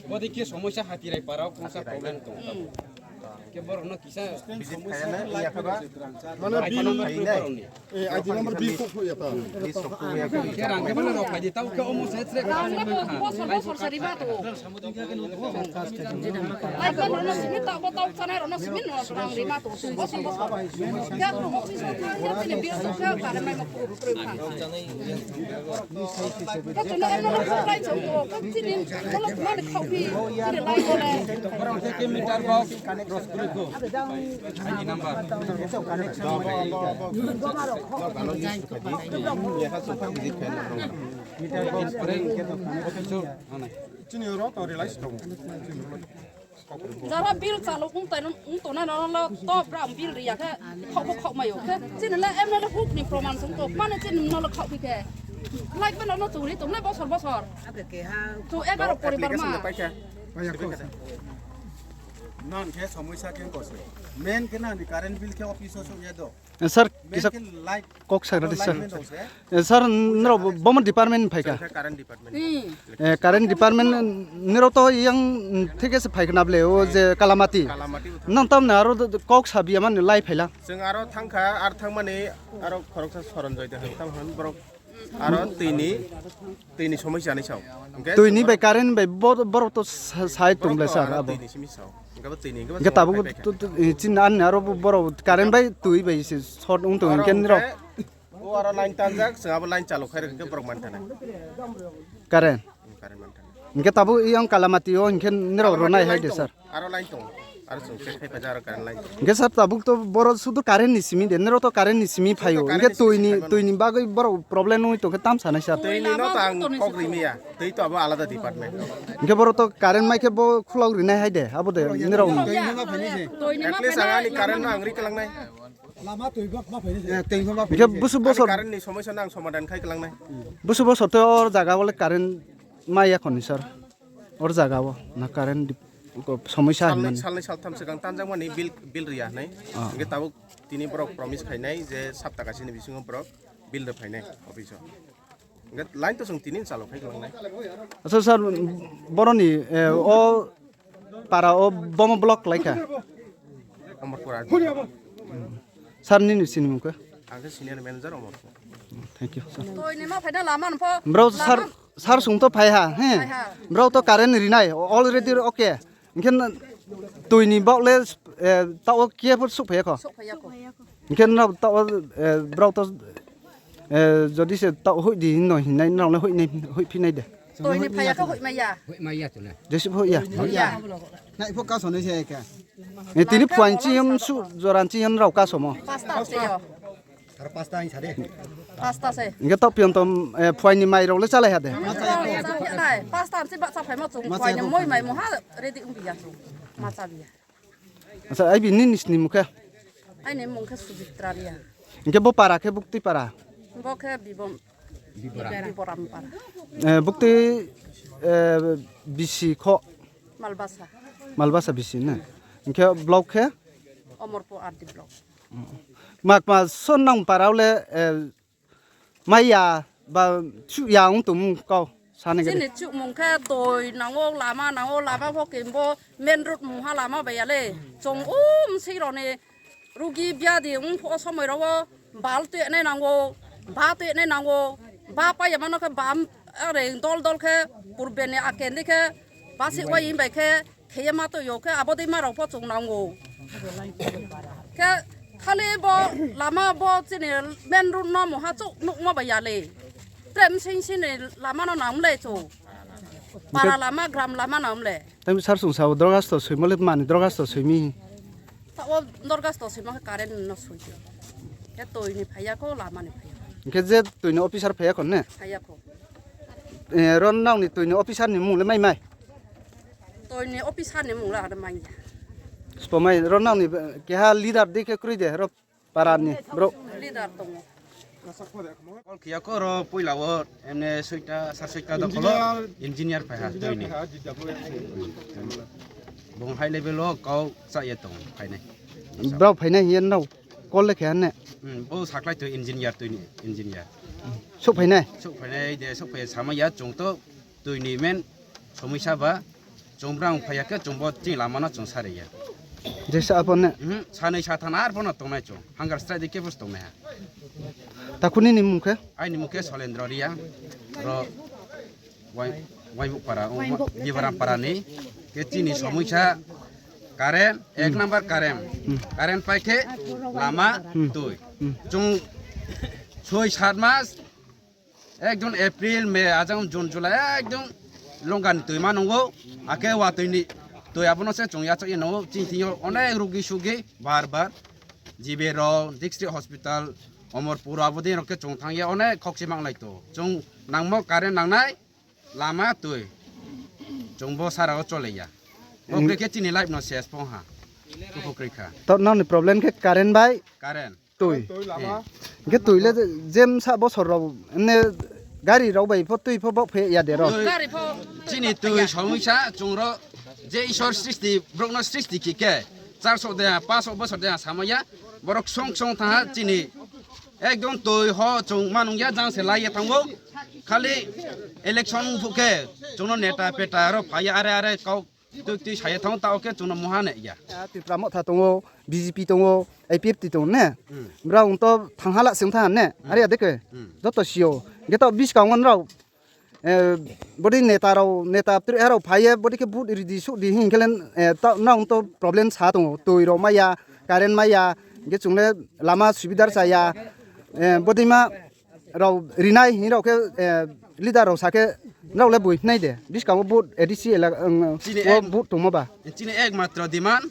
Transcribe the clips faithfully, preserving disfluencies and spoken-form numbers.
Bodei khe somoisa Hatirai para o khongsa problem tong. Khe borok no kisa somoisa khe lai phano nang phai borok ni. Khe rang khe bono rok phai di, tao khe omo se tre kha. Lai phano no simi tao bo tao chanai rok no simi no rang rima to. Bosor bosor. Khe office o thang khe chini bill tong khe kare mai ma phu. Chini oro to realize tong. Jara bill chalo ong tongnai no lo to bra bill ri ya khe khao pho khao mai o khe chini le M L A huk ni proman song to mane chini no lo khao phi khe. Lai ba no no churi tong le bosor bosor. To egaro poribar ma. Non khe somoisa khe ko se. Main khe nang ni current bill khe office o song ya do. Sir, kisa kok sagra di sir. Sir, nrao bo-, bomo department phai kha? Current department. Current department nrao to yang thik se phai kha na ble, o je Kalamati. Nang tamne aro kok sabi ya mani lai phai la. Chwng aro thang kha, ar thang mani aro khoroksa Soronjoy de hang tam hwn borok. Aro twi ni, twi ni somoi chanai sao. Twi ni bai current bai bo-, borok to sa-, sai tong ble sir abo. Twi ni simi sao. Hingke bo twi ni, hingke bo hingke tabuk phai kha. Chini ani aro bo borok current bai twi bai se short wng tong hingke nrok. O aro line tanjak, chwng abo line chalok khai rok hingke borok manthanai. Current. Current manthanai. Hingke tabuk yang Kalamati o hingke nrok ronai hai de sir. Aro line tong, aro chwng check khai paijak aro current line tong. Hingke sir, tabuk to borok sudu current ni simi de, nrok to current ni simi phai o. Hingke twi ni, twi ni bagwi borok problem wngwi tongkhe tam sanai sir. Twi ni no to ang kok ri maya, twi to abo alada department. Hingke borok to current mai khe bo khulok rinai hai de, abo de nrok. At least ang ani current no ang ri kwlangnai. Hingke busu bosor current ni somosya no ang somadan khai kwlangnai. Busu bosor to or jaga o le current mai ya khoni sir. Or jaga o na current dip-, ko somosya salnai, hinmani. Salnai saltham swkang tanjakmani bill, bill riya hinai. Ah. Hingke tabuk tini borok promise khainai je sapta kaisa ni bisingo borok bill rw phainai office o. Hingke line to chwng tini chalo khai kwlangnai. Acha sir, boroni, eh, o para o bomo block lai kha. Amarpur. Sir, nini sinimung khe? Ang khe senior manager Amarpur. Thank you, sir. Twi ni ma phaina lama no pho. Bro, sir, lama. Sir sung to phai ha, he? Phai ha. Bro to current rinai, already okay. Hingkhe twi ni bok le, eh, tao khe pho souhphai ya kho? Souhphai ya kho. Hingkhe nrao tao, eh, bro to, eh, jodi se tao hoih di hino hinai, nrao le hoih nai, hoih phi nai de. Twi ni phai ya kho, hoih mai ya. Hoih mai ya to le. Jesi hoih ya. Hoih ya. Nai pho kaso nai se khe. Eh, tini phuaing chi yam su, joran chi yam rao kaso mo. Pasta se yo. Aro pasta hing sa de. Pasta se. Hingke tok pion tom, eh, phuaini mai rok le chalai ha de? Pasta se ba cha phaimo chung phuaini moi mai mungha ready ong biya chung. Ma cha biya. Acha, ai bini nini mung khe? Aini mung khe Sujitra Reang. Hingke bo para khe bukti para? Bo khe Bibom. Biboram para. Eh, bukti, eh, bisi kho? Malbasa. Malbasa bisi na. Hingke block khe? Omorpur R D block. Mak ma son nang parao le, eh, mai ya ba chuh ya ong tong kau sani gede. Chini chuhmung khe twi nango, lama nango, lama pho khe bo main road mungha lama bai ya le. Chung um sing rao ni rugi biadi ong pho somoi rao bal tui nai nango, ba tui nai nango, ba pai ya mano khe ba are dol dol khe purbe ni akendi khe ba si wai bai khe Khe ye ma tong yo khe abo dei ma rao pho chung nango. Khe khali bo lama bo chini main road no mungha chouh nuhmo bai ya le. Tre bsing sini lama no nang le chung. Para lama, gram lama nang le. Tei sar chung sao dorgasto soimo le mani dorgasto soimi. Tao dorgasto soimo khe current no soi. Khe tui ni phai ya kho, lama ni phai ya kho. Hingkhe je tui ni officer phai ya kho ne? Phai ya kho. Eh, ron nang ni tui ni officer ni mung le mai mai? Tui ni officer ni mung le ano mai ya. Spo mai, ro nang ni, eh, keha leader dei khe kroi de, ro para ni, bro. Leader tongo. Call khiya kho ro poila o, emne soita, sa soita do kolo, engineer phai ha, tui ni. Bung high level o kau cha ye tong, phai nai. Bro phai nai hiya nrao call le khe ne? Hmm, bo saklai tui engineer, tui ni engineer. Souh phai nai? Souh phai nai de, souh phai sama ya, chung to tui ni main Somoisa ba, chung brang phai ya khe chung bo chini lama no chung sari ya. Jesa abo ne? Mhm, sanoi sathan ar pho no tongnai chung. Hunger strike di khe pho tongnai ha. Takhu nini mung khe? Aini mung khe Solendro Reang. Ro Wai-, Waimukpara, o, Bibaram para ni. Khe chini somoisa current, ek number current. Hmm. Current pai khe lama, hmm, tui. Hmm. Chung soi sat mas, ekdom April, May, ajang June, July, ekdom longga ni tui ma nung ou, akhe watoi ni tui abo no se chung yachaoh ye nung ou, chini thing yo onek rugi sugi, bar bar, G B rao, District Hospital, Omorpur, abo dei rao khe chung thanng ye onek khokchi manglai to. Chung nangmo current nangnai, lama tui. Chung bo sara wo chole ya. Bo kroi khe chini life no ses phong ha. Bo kroi kha. To nang ni problem khe current bai? Current. Tui. Tui lama. Hing khe tui le je bsa bosor rao, emne gari rao bai pho tui pho baoh phe ya de ro? Tui. Chini tui somoisa chung ro je Isor sristi, brouh no sristi khe khe, charso de ha, paso bosor de ha, samai ya, borok ksong ksong thanng ha chini. Ekdom tui ho chung manung ya jang se lai ye thanng ou. Khali election phuh khe chung no neta peta aro phai ye are are kau tui tui sa ye thanng ou, taoh khe chung no mungha nai ya. Tipra Motha tong ou, B J P tong ou, I P F T tong ou ne? Hmm. Brao to thanng ha la se ong thanng ha ne? Hmm. Are ya de khe? Hmm. Joto si ou. Hing khe taoh buskang wo nrao, eh, bodei neta rao, neta ptru rao phai ye, bodei khe vote ri di, suh di hing khe le, eh, taoh nrao to problem sa tong ou. Tui rao mai ya, current mai ya, hing khe chung le lama subidar cha ya, eh, bodei ma rao rinai hing rao khe, eh, leader rao sa khe, nrao le boi phnai de. Buskang wo vote A D C elaka, ang, chini wo ek-, vote tongmo ba. Chini ekmatro demand,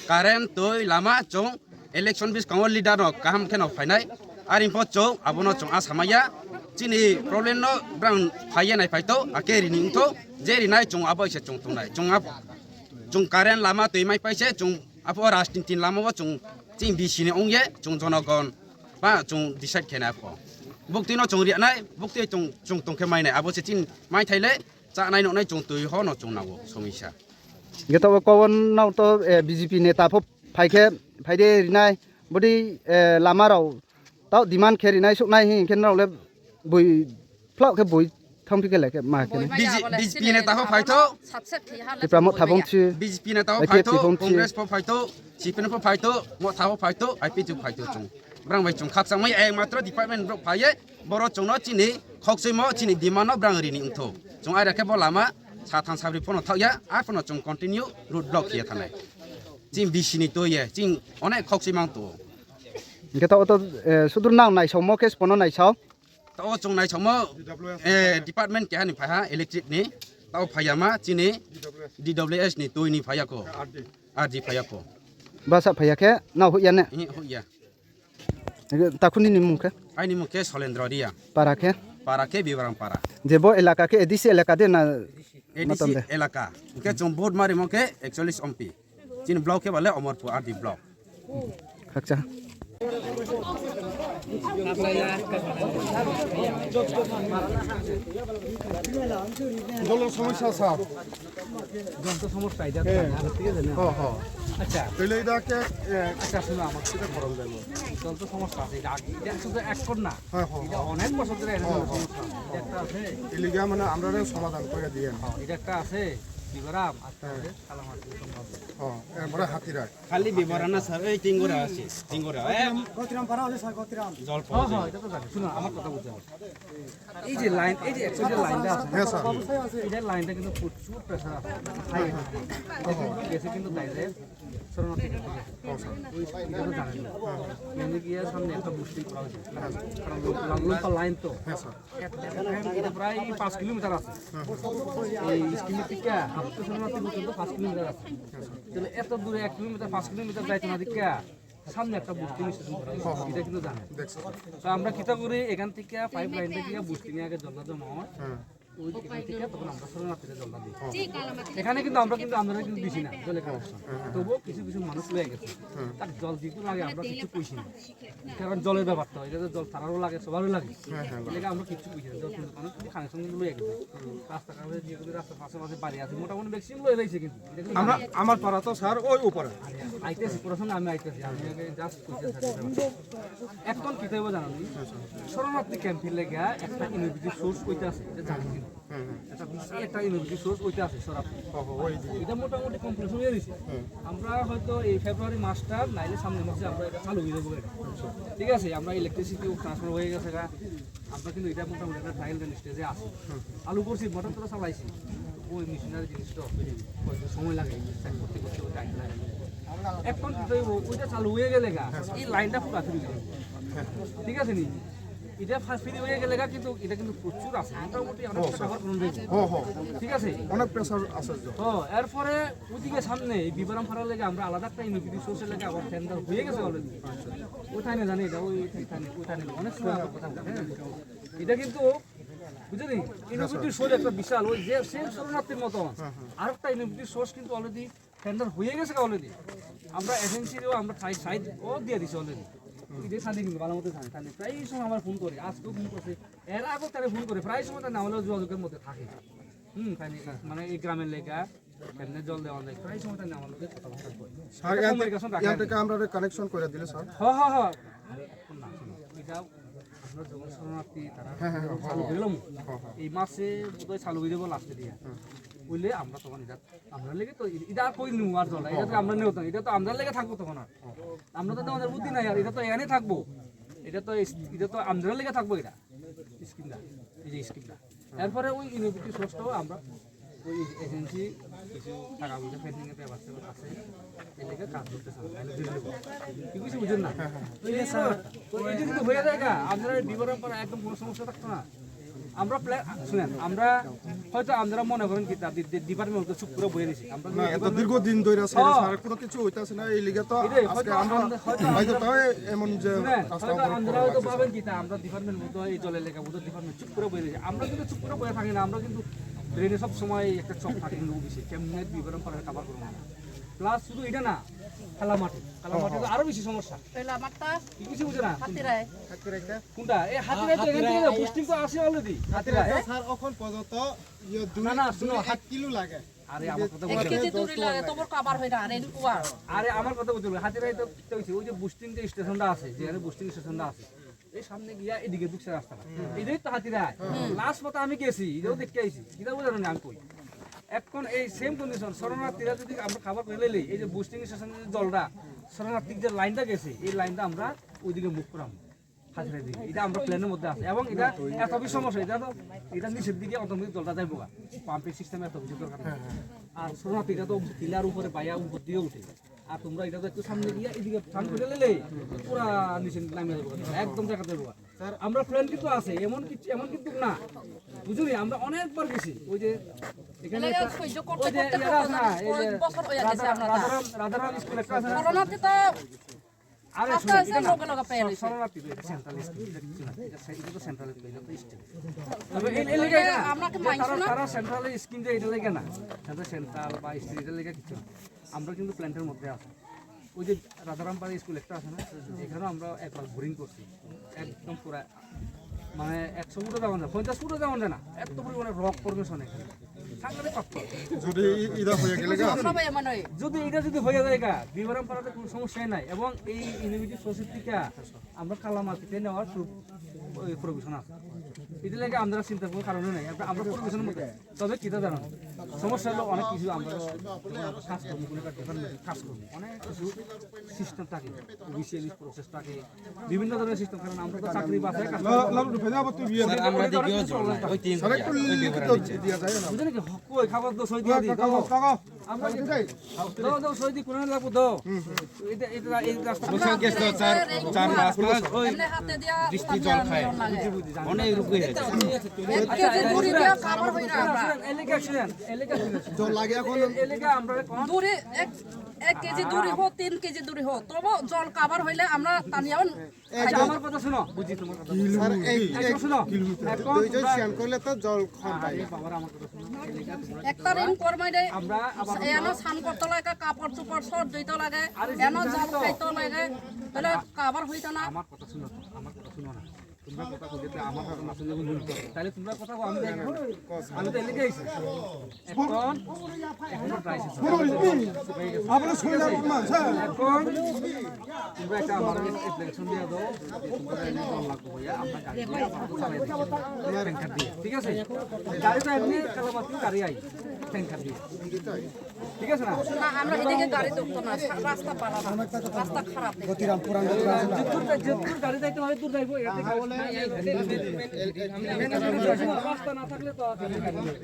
current, tui, lama, chung election buskang wo leader no kaham khe no phainai. Are pho chung abo no chung asa mai ya. Chini problem no brang phai ye nai phai thou, akhe rini ong thou, je rinai chung abo se chung tongnai. Chung abo, chung current, lama, tui mai pai se chung abo rajniti lama wo chung chini B C ni ong ye chung jonogon ba chung decide khe nai pho. Buktui no chung ri nai, buktui chung, chung tong khe mai nai. Abo se chini maithai le, chánai nuhnai chung tui ho no chung nang ou, somoisa. Hing khe taoh wo kau wo nrao to, eh, B J P neta pho phai khe, phai de rinai, bodei, eh, lama rao, taoh demand khe rinai suhnai hing khe nrao le boi, phlaoh khe boi thanngphi khe le khe ma khe nai. B J P neta pho phai thou, Tipra Motha pho ong thi, B J P neta pho phai thou, Congress pho phai thou, C P M pho phai thou, Motha pho phai thou, I P F T pho phai thou chung. Brang bai chung khakchangmai ya, ekmatro department brouh phai ye, boro chung no chini khokchuimo, chini demand no brang rini ong thou. Chung are khe bo lama satham sabri pho no thaoh ya, ar pho no chung continue road block khe ye thanngnai. Chini B C ni tui ye, chini onek khokchui mang tong ou. Hing khe taoh wo to, eh, sudur nang naisaomo khe sbo no naisao? Taoh wo chung naisaomo, eh, department keha ni phai ha, electric ni. Taoh wo phai ya ma, chini D W S ni tui ni phai ya kho. R D phai ya kho. Bsa phai ya khe, nrao hoih ya ne? Hoih ya. Takhu nini mung khe? Aini mung khe Solendro Reang. Para khe? Para khe Bibaram para. Je bo elaka khe A D C elaka de na? A D C elaka. Hing khe chung vote ma rimo khe ekchollish ompi. Chini block khe bale Omorpur R D block. Khakcha. জলর সমস্যা, স্যার। জল তো সমস্যা, এটা তো জানি, ঠিক আছে না? হ্যাঁ, হ্যাঁ। আচ্ছা। তাহলে এটা কে, এ, আচ্ছা, শোনো, আমার এটা করা যাবে। জল তো সমস্যা আছে, এটা আগে, এটা শুধু এক কর না। হ্যাঁ, হ্যাঁ, এটা হ্যাঁ। অনেক বছর ধরে এখানে হ্যাঁ, জল হ্যাঁ। সমস্যা। এটা একটা আছে। এর লিগে মানে আমরা সমাধান করে দিয়ে আনি। হ্যাঁ, এটা একটা আছে, বিবরাম, আর একটা হ্যাঁ। আছে, কালামাটি সম্ভব। হ্যাঁ, এরপরে হাতিরা। খালি বিবরাম না, স্যার, এই টিঙ্গুরা আছে, টিঙ্গুরা। এ, গতিরাম পারা আছে, স্যার, গতিরাম। জল হ্যাঁ, পাওয়া হ্যাঁ, যায়। এটা তো জানি। শুনো, আমার কথা বুঝতে হবে। এই যে লাইন, এই যে একটা যে লাইনটা আছে, হ্যাঁ, স্যার। এই যে লাইনটা কিন্তু প্রচুর প্রেশার আছে। হাই। এটা কিন্তু গেছে কিন্তু ডাইরেক্ট শরণার্থী ক্যাম্পে গেছে। হ্যাঁ, স্যার। ওই এটা তো জানেন না। এখানে গিয়ে সামনে একটা বুস্টিং করা হয়েছে। কারণ লম্বা লাইন তো। হ্যাঁ, স্যার। এটা প্রায় পাঁচ কিলোমিটার আছে। এই স্কিম থেকে হাঁটতে শরণার্থী পর্যন্ত পাঁচ কিলোমিটার আছে। তাহলে এত দূরে এক কিলোমিটার, পাঁচ কিলোমিটার যাইতে না দেখিয়া সামনে একটা বুস্টিং স্টেশন করা হয়েছে। এটা কিন্তু জানেন। তো আমরা কিতা করি, এখান থেকে পাইপ লাইন থেকে বুস্টিং এ আগে জলটা জমা হয়। ওই এখান থেকে তখন আমরা শরণার্থীরা জলটা দিই। এখানে কিন্তু আমরা কিন্তু, আমরা কিন্তু দিছি না জলের কানেকশন। তবুও কিছু কিছু মানুষ লয়ে গেছে। তার জল দিতে লাগে, আমরা কিছু কইছি না। কারণ জলের ব্যাপার তো, এটা তো জল তারারও লাগে, সবারই লাগে। হ্যাঁ, হ্যাঁ, লাগে। এটাকে আমরা কিচ্ছু বুঝি না, জল কিন্তু মানুষ কিন্তু কানেকশন কিন্তু লয়ে গেছে। রাস্তাঘাটে যে কোনো রাস্তার পাশে পাশে বাড়ি আছে, মোটামুটি ম্যাক্সিমাম লয়ে রয়েছে কিন্তু। এটা কিন্তু আমরা, আমার পাড়া তো স্যার ওই উপরে। আইতেছি, প্রথমে আমি আইতেছি, আমি আগে জাস্ট কইতে স্যার, এটা ব্যাপার। এখন কি হইব জানো নি? শরণার্থী ক্যাম্পের লেগে একটা ইনোভেটিভ সোর্স কইতে আছে, এটা জানি কিন্তু। একটা বিশাল একটা ইনোভেটিভ সোর্স ওইটা আছে সরাপুর। এটা মোটামুটি কমপ্লিট হয়ে গেছে। আমরা হয়তো এই ফেব্রুয়ারি মাসটা নাইলে সামনের মাসে আমরা এটা চালু হয়ে যাবো এটা। ঠিক আছে, আমরা ইলেকট্রিসিটিও ট্রান্সফার হয়ে গেছে গা। আমরা কিন্তু এটা মোটামুটি একটা ট্রায়াল রান স্টেজে আছে। চালু করছি, মোটর তো চালাইছি। ওই মেশিনারি জিনিসটা হয়তো সময় লাগে, সেট করতে করতে ওই টাইম লাগে। এখন তো ওই- ওইটা চালু হয়ে গেলে গা, এই লাইনটা পুরো ফ্রি হয়ে যাবে। ঠিক আছে নি? এটা ফার্স্ট ফ্রি হয়ে গেলে গা, কিন্তু এটা কিন্তু প্রচুর আছে, মোটামুটি অনেকটা কাভার করে দেবে। ঠিক আছে? অনেক প্রেশার আছে তো। হ্যাঁ, এরপরে ওদিকে সামনে এই বিবারাম পাড়ার লেগে আমরা আলাদা একটা ইনোভেটিভ সোর্সের লেগে আবার টেন্ডার হয়ে গেছে অলরেডি। ওই টাইমে জানি এটা, ওই টাইমে, ওই টাইমে অনেক সময় আমরা কথা বলি, হ্যাঁ। এটা কিন্তু, বুঝলি, ইনোভেটিভ সোর্স একটা বিশাল, ওই যে সেম শরণার্থীর মতো আরেকটা ইনোভেটিভ সোর্স কিন্তু অলরেডি টেন্ডার হয়ে গেছে অলরেডি। আমরা এজেন্সিরও আমরা সাইড, সাইড ও দিয়ে দিছি অলরেডি। ইদের সাথে কিন্তু ভালো মতো জানে, তাহলে প্রায় সময় আমার ফোন করে, আজকেও ফোন করছে, এর আগেও তারা ফোন করে, প্রায় সময় তার নাম হলো যোগাযোগের মধ্যে থাকে। হুম, তাই না? মানে এই গ্রামের লেগা, এমনি জল দেওয়া যায়, প্রায় সময় তার নাম হলো কথাবার্তা করে। স্যার, এটা ইয়ান থেকে, কমিউনিকেশন রাখা ইয়ান আর কি। থেকে আমরা কানেকশন করে দিলে, স্যার। হ, হ, হ। আরে, এখন না, শোনো, এটা আমরা যখন শরণার্থী, তারা হ্যাঁ, হ্যাঁ, হ্যাঁ, চালু হ্যাঁ। হইলাম, হ্যাঁ, হ্যাঁ। এই মাসে বোধহয় চালু হয়ে যাবো লাস্টে দিয়ে। হুম। হইলে আমরা তখন এটা, আমরা লেগে তো এটা আর কই নিব আর জল, এটা তো আমরা নিব না, এটা তো আমরা লেগে থাকবো তখন আর। আমরা তো আমাদের বুদ্ধি নাই আর, এটা তো এনে থাকবো, এটা তো, এটা তো আমরা লেগে থাকবো এটা। স্কিমটা, এই যে স্কিমটা। এরপরে ওই ইনোভেটিভ সোর্সটাও আমরা ওই এজেন্সি কিছু টাকা পয়সা পেন্ডিং এর ব্যাপার স্যাপার আছে, এই লেগে কাজ করতেছে না, তাহলে দিয়ে দেবো। কি বুঝি বুঝেন না? তো এই যে স্যার, তো এটা যদি হয়ে যায় গা, আপনারা বিবরণ করা একদম কোনো সমস্যা থাকতো না। আমরা প্ল্যান, শুনেন, আমরা হয়তো আপনারা মনে করেন কি তার ডি-, ডি-, ডিপার্টমেন্ট তো চুপ করে বয়ে রয়েছে। আমরা না, এত দীর্ঘদিন ধরে স্যার, হ্যাঁ। স্যার, কোনো কিছু হইতাছে না, এই লিগে তো এটাই, আজকে হয়তো আমরা আমরা, হয়তো হয়তো আমরা, তাই এমন যে শুনেন, রাস্তা হয়তো অবরোধ আপনারা করা হয়তো লাগছে, ভাবেন স্যার। কি তা আমরা ডিপার্টমেন্ট মতো এই জলের লেখা মতো ডিপার্টমেন্ট চুপ করে বয়ে রয়েছে। আমরা কিন্তু চুপ করে বয়ে থাকি না, আমরা কিন্তু ব্রেনে সব সময় একটা চক থাকে কিন্তু অফিসে, কেমনে বিবরণ করার কাবার করবো না। প্লাস শুধু এটা না, কালামাটি, কালামাটি তো আরো বেশি সমস্যা। তাহলে আমারটা কি কিছু বুঝে না? হাতিরাই। কোনটা? এই হাতিরাই তো এখান থেকে হাতিরাই। বুস্টিং তো আসে অলরেডি। হাতিরাই, হ্যাঁ? স্যার, এখন পর্যন্ত ইয়ে দুই, না, না, শুনো, দুই এক হাত- কিলো লাগে। আরে, আমার কথা এক বলো। কেজি দূরে লাগে, তোমার কাবার হয় না, রেন কুয়ার। আরে, আমার কথা বুঝো, হাতিরাই তো, তো হইছে, ওই যে বুস্টিং যে স্টেশনটা আছে, যেখানে বুস্টিং স্টেশনটা আছে, এই সামনে গিয়া এদিকে ঢুকছে রাস্তাটা। এটাই তো হাতিরাই। লাস্ট মতো আমি গেছি, এটাও দেখে আইছি। এটা বুঝানো না আমি কই। এখন এই সেম কন্ডিশন, শরণার্থীরা যদি আমরা কাবার করে লেই, এই যে বুস্টিং স্টেশনের যে জলটা, শরণার্থীর যে লাইনটা গেছে, এই লাইনটা আমরা ওইদিকে মুভ করাম। হাতিরাই দিকে। এটা আমরা প্ল্যানের মধ্যে আছে। এবং এটা এত বেশি সমস্যা, এটা তো, এটা নিচের দিকে অটোমেটিক জলটা যাইবো গা। পাম্পিং সিস্টেম এত বেশি দরকার নাই। আর শরণার্থী এটা তো টিলার উপরে বাইয়া উপর দিয়ে উঠে। আর তোমরা এটা তো একটু সামনে গিয়া এদিকে টান করে লেলে পুরা নিচে নামে যাবো গা। একদম জায়গা যাইবো গা। আমরা প্ল্যান কিন্তু আছে, এমন কিছু, এমন কিন্তু না। বুঝলি, আমরা অনেকবার গেছি। ওই যে এখানে এলাকা একটা, সহ্য করতে ওই যে করতে ইয়ারা আছে না, এই যে কয়েক বছর হয়ে গেছে রাধারাম, আমরা। রাধারাম, রাধারাম স্কুল একটা আছে না? শরণার্থী তো আরে আস্তে শোনো, আস্তে এটা না, লগে লগে পেয়ে স-, নিছে। শরণার্থী তো এটা সেন্ট্রাল স্কিম, এটা কিছু না। এটা সে-, এটা তো সেন্ট্রাল স্কিম, এটা তো স্টেট। তবে এই, এই লেগে এটা, আমরা কি যে মানছি তারা, না? তারা সেন্ট্রাল স্কিম যে এটা লেগে না, তাদের সেন্ট্রাল বা স্টেট এটা লেগে কিছু না। আমরা কিন্তু প্ল্যান্টের মধ্যে আছি। ওই যে রাধারামপাড়া স্কুল একটা আছে না, এখানেও আমরা একবার বোরিং করছি, একদম পুরা, মানে, একশো ফুটও যাওয়া যায়, পঞ্চাশ ফুটও যাওয়া যায় না, এত পরিমাণে রক ফরমেশন এখানে। সাংঘাতিক পাথর। যদি ই-, ইটা হয়ে গেলে গা? আমরা ভাই মানে যদি এটা যদি হয়ে যায় গা, বিবরাম পাড়াতে কোনো সমস্যাই নাই। এবং এই ইনোভেটিভ সোসাইটিটা আমরা কালা মার্কেটে নেওয়ার প্র-, ওই প্রভিশন আছে। এটা লেগে আমরা চিন্তার কোনো কারণে নাই। আমরা, আমরা প্রভিশনের মধ্যে। তবে কিতা জানো? সমস্যা হলো অনেক কিছু আমরা কাজ করবো, কোনো একটা ডিপার্টমেন্টে কাজ করবো। অনেক কিছু সিস্টেম থাকে, অফিসিয়ালি প্রসেস থাকে, বিভিন্ন ধরনের সিস্টেম, কারণ আমরা তো চাকরি বাসায় কাজ করি। স্যার, আমরা দিকেও জল নাই, ওই তিন স্যার, একটু ওই লিখিত বিবরণ নিচে। দিয়া যায় না। বুঝলেন কি? কই, কাগজ দাও, সই দিয়ে দিই, কাগজ, কাগজ। কাগজ। আমরা কি যাই? দাও, দাও, সই দি, কোন লাগবো, দাও। এটা, এটা, এই রাস্তা। বসে গেছে তো চার, চার পাঁচ মাস ওই এমনি হাতে দিয়া বৃষ্টি জল খায়। বুঝি, বুঝি, জানি। অনেক রোগ হয়ে যায়। এক কেজি দড়ি দিয়া কাবার হই না আমরা। শুনেন, এলাকা শুনেন, এলাকা শুনেন। জল লাগে এখন। এ-, এলাকা আমরা কোন? দড়ি এক, এক কেজি দড়ি হোক, তিন কেজি দড়ি হোক, তবু জল কাবার হইলে আমরা টানিয়াও আচ্ছা, আমার কথা শুনো, বুঝি তোমার কথা। স্যার, এক, এই এক, শুনো, এক, এখন দুইজন তোমরা শেয়ার করলে তো জল কম পাই। আরে বাবা, আমার কথা শুনো। একটা ঋণ কর্মাই দেয়। আমরা আবার এনো স্নান করতে লাগে, কাপড় চোপড় সব ধুইতে লাগে, আরে এনো জিনিস জল তো। খাইতে লাগে, তাহলে কাবার হইতো না। আমার কথা শুনো তো, আমার কথা শুনো না। তোমরা কথা বলতে আমার কথা না শুনলে ভুল করো। তাহলে তোমরা কথা বলো, আমি দেখবো। আমি তো এলাকায় আইছি। এখন, এখন তো প্রায় শেষ। আমরা শুনলাম না, স্যার। এখন তোমরা একটা আমার কাছে application দিয়ে দাও, যে তোমরা এমনি দল লাগবো ভাইয়া, আমরা গাড়ি দিয়ে আপাতত চালাই দিচ্ছি। ট্যাঙ্কার দিয়ে, ঠিক আছে? গাড়ি তো এমনি কালামাতি গাড়ি আই, ট্যাঙ্কার দিয়ে। ঠিক আছে না? না, আমরা এদিকে গাড়ি ঢুকতো না, রাস্তা বালা না, রাস্তা খারাপ। গতিরাম, পুরান গতিরাম আছে না? যতদূর, যতদূর গাড়ি যাইতে হয়, দূর যাইবো, এর থেকে আর রাস্তা না থাকলে তো আর গাড়ি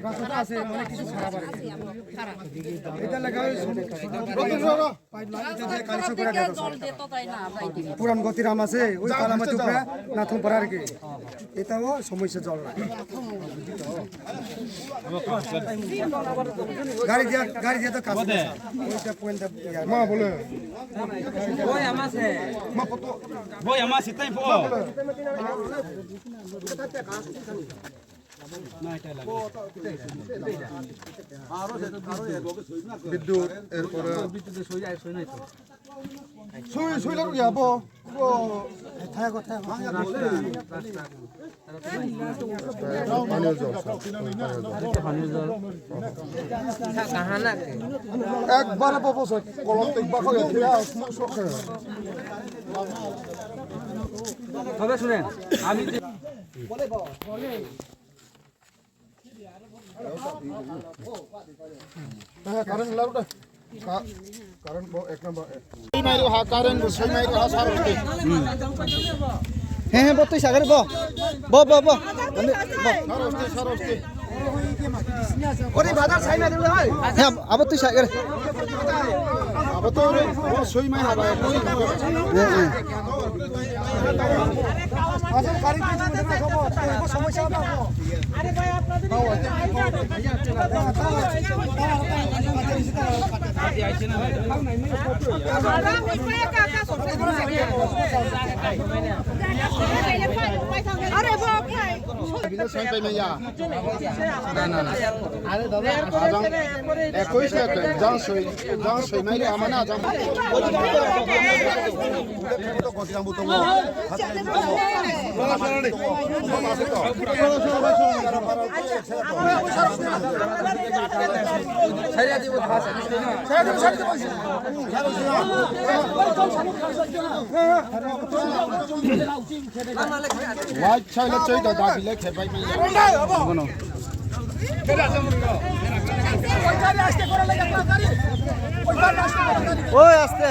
রাস্তা আছে, অনেক কিছু খারাপ আছে। খারাপ। এটা লেখা হয়েছে। পাইপ লাইন, এটা দিয়ে কানেকশন করে দেওয়া দরকার। জল যেত তাই না, যাই দিবে। পুরান গতিরাম আছে, ওই কালামাতি উপরে নাথুমপাড়া আর কি। এটাও সমস্যা জল না। গাড়ি দিয়া, গাড়ি দিয়া তো কাজ করে। ওইটা পয়েন্টটা ইয়া। মা বলে। Boy, ama se. Boy, ama se, time po. বিদ্যুৎ, এরপরে সুই, সুই লাগু ইয়া, বো। বো। থাকো, থাকো। পানীয় জল, স্যার। পানীয় জল। একবারে বো, বো, স্যার। কলম তো একবার করে, ইয়া, স্মোক, স্মোক করে। তবে শুনেন, আমি যে হ্যাঁ, কারেন্ট লাউটা। কা-, কারেন্ট ব-, এক নম্বর। Soi mai ro ha, current soi mai ro ha, sar hoste. He, he, bo tui sagar bo. Bo, bo, bo. Sar hoste, sar hoste. Ori bazar sai mai ro hai. He, abo tui sagar. Abo to ro, bo soi mai ha ba. He, he. আরে বাপ রে। না, না, না। Ajang, একুশ, jang soi, jang soi mai ri ama na, jang. Wai, chai le chai da, da, bilai khe bai bai. Oi, aste.